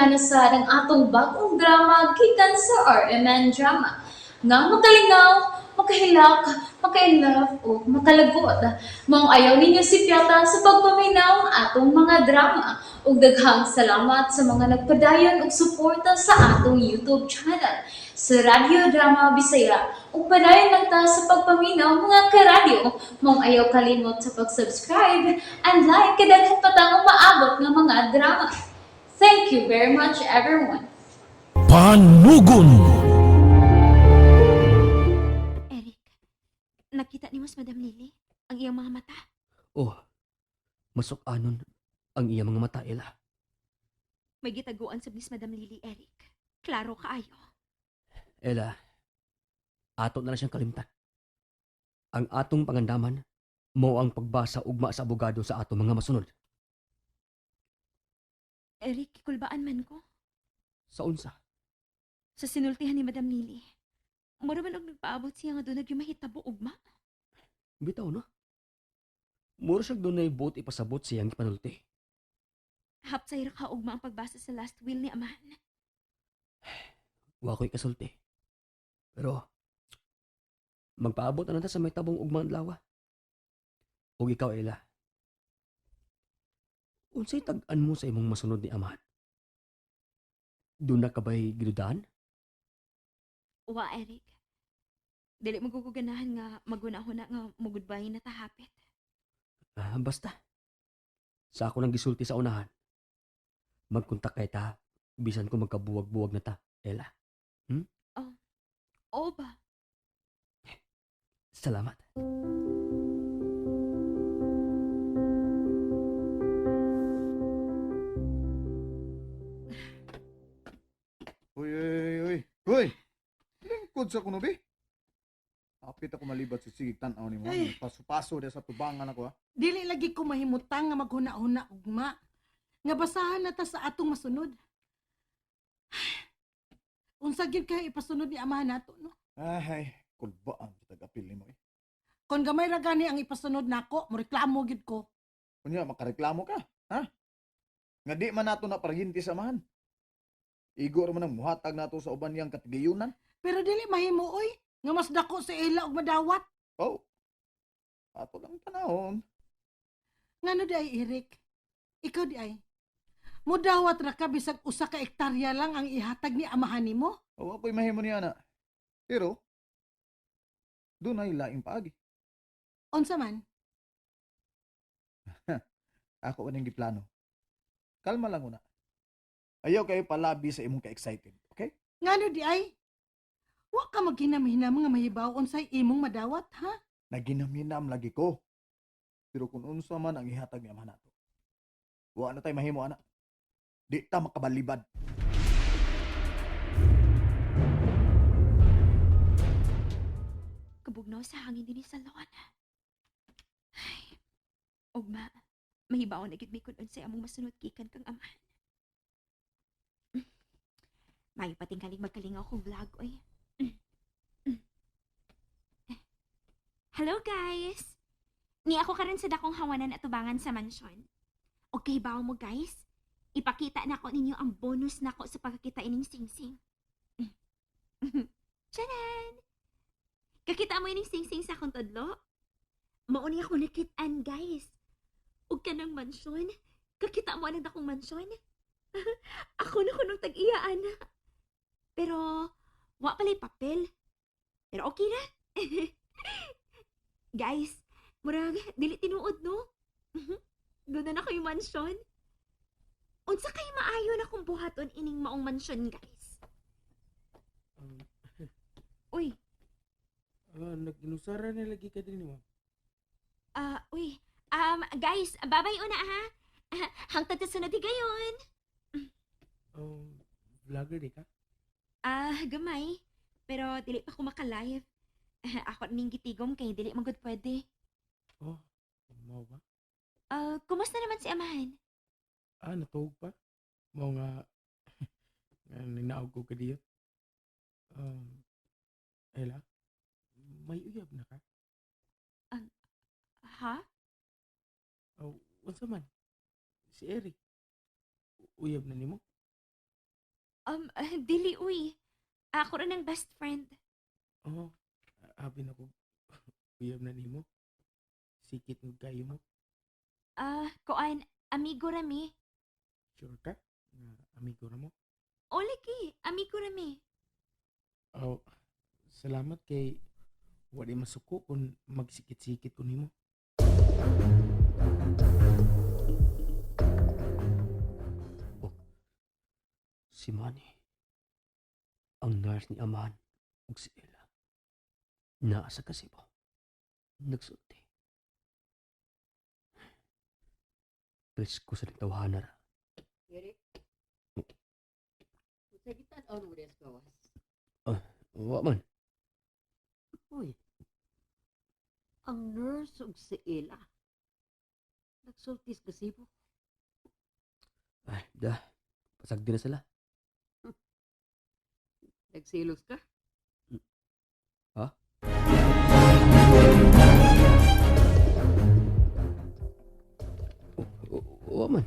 Amihan na sad ang atong bag-ong drama gikan sa RMN Drama nga makalingaw, makahilak, maka-inlove o makalagot. Maong ayaw ninyo sipyata sa pagpaminaw ang atong mga drama. Ug daghang salamat sa mga nagpadayon og suporta sa atong YouTube channel sa Radyo Drama Bisaya. Ug padayon lang ta sa pagpaminaw, mga karadyo. Maong ayaw kalimot sa pag-subscribe and like kay daghan pa tang umaabot nga mga drama. Thank you very much, everyone. Panugon. Eric, nakita nimo si Madam Lily? Ang iyang mga mata? Oh, masuk-anon ang iya mga mata, Ella. May gitaguan sa ni Madam Lily, Eric. Klaro kaayo. Ella, ato na lang siyang kalimtan. Ang atong pangandaman, mao ang pagbasa ugma sa abogado sa atong mga masunod. Eric, kikulbaan man ko. Sa unsa? Sa sinultihan ni Madam Lily. Mura man og nagpaabot siya nga dunay mahitabo ugma. Bitaw, no? Mura siyang dunay buot ipasabot siyang gipanulti. Hapsay ra ka ugma ang pagbasa sa last will ni amahan. Wa ko'y kasulti. Pero, magpaabot na lang ta sa may tabong ugmang adlaw. Ug ikaw, Ella, unsay tag-an mo sa imong masunod ni amahan? Doon na ka ba'y gidudahan? Wa, Eric. Dili mo ko ganahan nga magunahuna nga mugudbay na tahapit. Ah, basta. Sa ako nang gisulti sa unahan. Magkontak kay ta, bisan ko magkabuwag-buwag na ta, Ella. Oo ba? Salamat. Uy, uy, uy. Uy! Lingkod sa kuno, bi. Apit ako malibat sa sigig tan-aw nimo. Ay. Paso-paso diya sa tubangan ako, ha. Dili lagi ko mahimutang nga maghuna-huna ugma. Nga basahan na ta sa atong masunod. Unsa gyud kay ipasunod ni amahan nato, no? Ay, kulbaan sa tag-apil nimo eh. Kon gamay ra gani ang ipasunod nako, moreklamo gyud ko. Unya makareklamo ka, ha? Nga di man nato na paryente sa amahan. Igo ra man ang muhatag nato sa uban niyang katigayunan. Pero dili mahimo oy, nga mas dako si Ella og madawat. Oh. Ato lang tanawon. Ngano di ay, Eric? Ikaw di ay. Mudawat ra ka bisag usa ka ektarya lang ang ihatag ni amahan nimo? O ako'y mahimo niya na. Pero dunay laing paagi. Unsa man? Ako aning giplano. Kalma lang una. Ayaw kayo palabi sa imong ka-excited, okay? Ngano di ay? Wa ka maghinam-hinam nga mahibaw unsay imong madawat, ha? Naginam-hinam lagi ko. Pero kung unsa man ang ihatag ni amahan nato, wa na tay mahimo ana. Di ta makabalibad. Kabugnaw sa hangin dinhi sa salon. Ay, ugma, mahibaw na gid mi kun unsay among masunod gikan kang amahan. Mayo pating kaling magkalingaw kong vlog, oy. Hello, guys! Ni ako karon sa dakong hawanan at tubangan sa mansyon. Okay ba mo, guys? Ipakita na ko ninyo ang bonus nako sa pagkakita ining singsing. Charan! Kakita mo ining singsing sa akong tudlo? Mauni ako nakit-an, guys. Ug kanang mansyon. Kakita mo anang dakong mansyon? Ako na kunong tag-iya, ana. Pero, wa pala'y papel. Pero okay na. Guys, murag, dili tinuod, no? Doon na kayo mansyon. Unsa kay maayo na kung buhaton ining maong mansyon, guys? Uy, Ah, nag-inusara na lagi ka din mo. Ah, uy. Guys, babay una ha. Hangtod sa sunod higayon. Vlogger di ka? Ah, gamay. Pero dili pa ko maka-live. Ako ning gitigom kay dili man gud pwede. Oh, mao ba? Ah, kumusta naman si amahan? Ah, natuog pa. Mao nga nga ninaog ko kadiyot. Ella, may uyab na ka? Ha? Oh, unsa man? Si Eric. Uyab na nimo? Dili uy. Ako ra ng best friend. Oh, abi na ko uyab na nimo. Sikit ng kayo mo. Ah, kuan, amigo ra mi. Sure ka? Nga amigo ra mo? O lagi, amigo ra mi. Oh, salamat kay wala masuko kung magsikit-sikit ko nimo. Si Manny, ang nurse ni Amahan ug si Ella. Naa sa kasibo. Nagsulti. Presko sa tawhana ra. Eric? Sa gitan-aw mo des gawas. Wa man. Uy. Ang nurse ug si Ella. Nagsultis gasibo. Ay, da. Pasagdi na sila. Nagsilos ka? Ha? Wa man.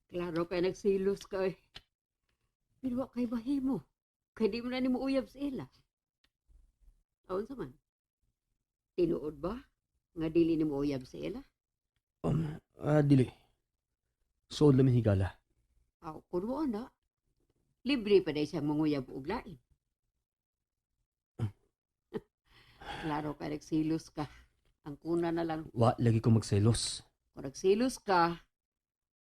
Klaro kay nagsilos ka eh. Pero wa kay mahimo. Kay di mo na nimo uyab si Ella. Aon sa man? Tinuod ba? Nga dili nimo uyab si Ella? Dili. Suod lamin higala. Aw, kun mo na. Libre pa day siyang manguyab og lain. Klaro kay nagsilos ka. Ang kuna na lang. Wa lagi ko magselos. Kung nagsilos ka,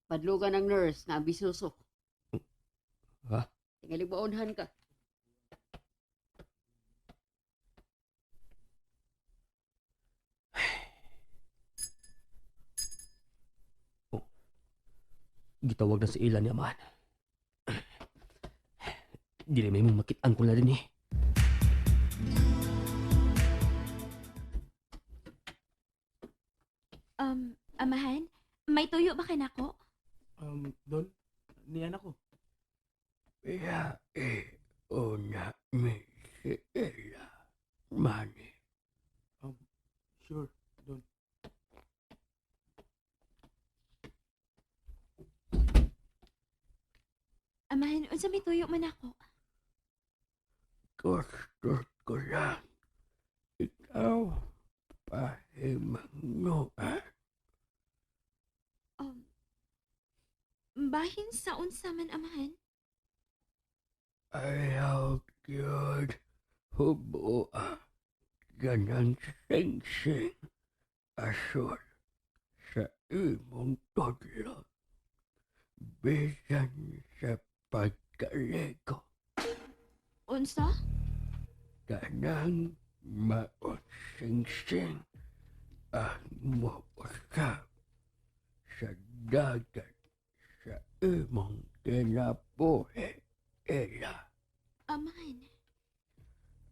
padlogan ng nurse nga ambisyoso. Ha? Tingali baonhan ka. Gitawag na si Ella ni Amahan. Dili may mong makit-an ko na din eh. Amahan, may tuyo ba kanako? Don, niyan ako. Ya, eh, una mi si Ella. Manny. Sure, Don. Amahan, unsa may tuyo man ako? Gusto ko lang. Ikaw, pahimanguan. Bahin sa unsa man amahan? Ayaw yun. Hubuan. Ganang sing-sing. Asol. Sa imong tudlo. Bisan sa pagkaligo. Unsa? Kanang mausing-sing ang muusap sa dagat sa imong kinabuhi, Ella. Amahan.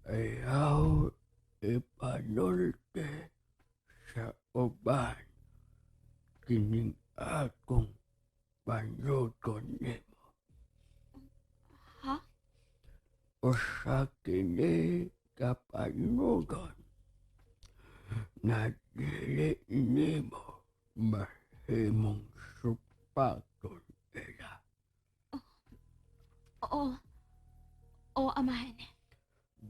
Ayaw ipanulti sa uban kining akong panugon nimo. Ha? Usa kini ka panugon na dili nimo mahimong supaton, Ella. Oo. Oo, amahan.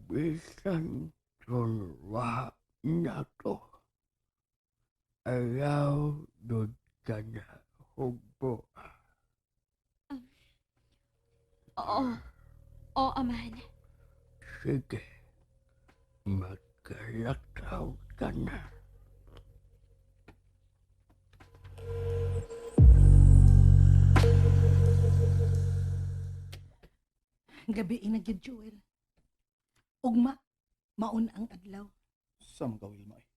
Bisan tunwa na to. Ayaw dud ka na hubo. Oo. Oo, amahan. Sige, magkalakaw ka na. Gabi ina gyud Joel. Ugma, mauna ang adlaw. Sa mga Wilma eh.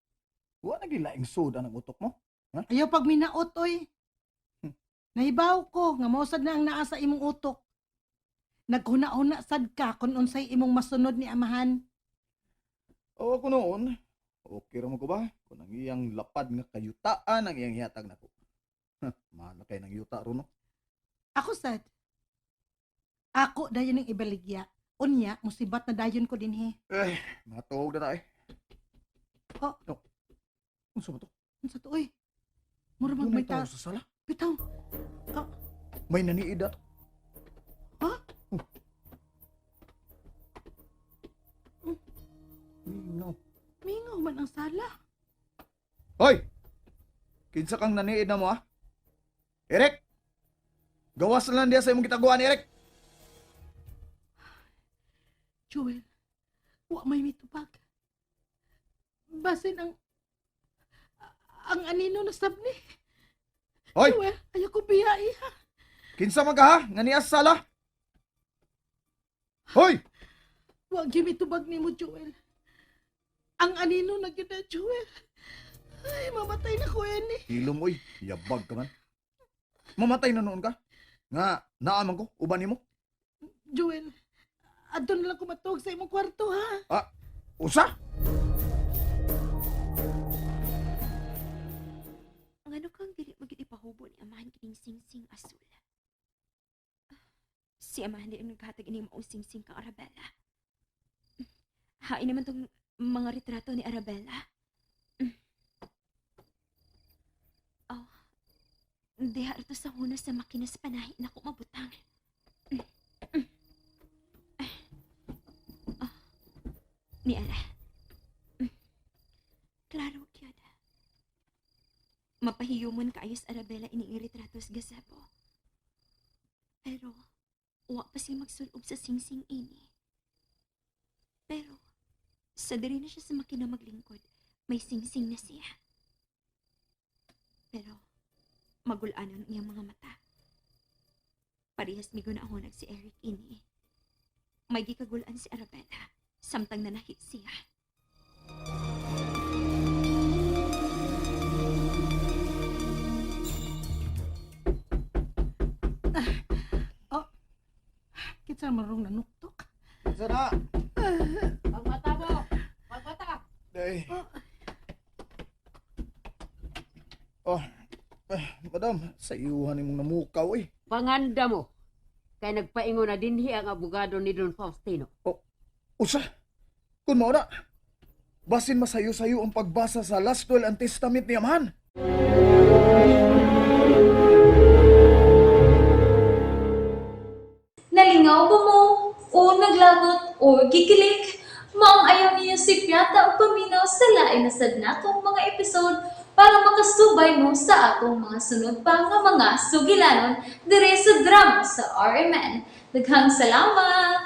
Wa na gilaing soda ng utok mo. Ayaw pag minaot oy. Nahibaw ko nga mausad na ang naa sa imong utok. Naghuna-huna sad ka kung unsay imong masunod ni amahan. Oo ako noon. Okay ra mo ko ba? Kung ang iyang lapad nga kayutaan ang iyang hihatag nako. Ha, mahal na kay ng yuta ron no. Ako sad. Ako dayon ang ibaligya. Unya, musibat na dayon ko dinhi. Eh, mga tuog na ta eh. Oh. No. Unsa ba to? Unsa to oy? Mura mag Dunay may tao ta. sa sala. Bitaw. May naniid ato. Ha? Oh. man ang sala. Hoy! Kinsa kang naniid na mo ha? Eric! Gawas na lang diya sa imong gitaguan, Eric! Joel, wa may mitubag. Basin ang anino na sab ni. Hoy! Joel, ayaw ko biya iha. Kinsa man ka ha? Nga niya sa sala? Hoy! Wa gyud mitubag nimo, Joel. Ang anino na gyud na, Joel. Ay, mamatay na ko ini. Hilom oy, yabag ka man. Mamatay na noon ka? Nga, naaman ko, uban nimo. Joel, adto na lang ko matuog sa imong kwarto ha. Usa! Ang ano kang dili magid ipahubo ni amahan kining singsing asul. Si amahan di ang naghatag ini maong singsing kang Arabella. Hain naman tong mga retrato ni Arabella. Oh, diha ra to sa hunas sa makina sa panahi na ko mabutang. Oh, ni Ara. Klaro gyud. Mapahiyumon kaayo sa Arabella ining retrato sa gazebo. Pero, wa pa siya magsulob sa singsing ini. Pero, sa diri na siya sa makina maglingkod, may singsing na siya. Pero, magulanon ang iyang mga mata. Parehas migo na ahonag si Eric ini. May gikagulaan si Arabella, samtang nanahi siya. Kinsa man rong nanuktok. Kinsa na? Pagmata mo! Pagmata! Day. Oh, eh, madam, sa iyuhan imong namukaw eh. Panganda mo! Kay nagpaingon na dinhi ang abogado ni Don Faustino. Usa! Kung mao na, basin masayo-sayo ang pagbasa sa Last Will and Testament ni Amahan. Nalingaw ba mo? O naglagot o gikilig? Maong ayaw niyo si Piata o paminaw sa lain na sad natong mga episode para makasubay mo sa atong mga sunod pa nga mga sugilanon dire sa drama sa RMN. Daghang salamat!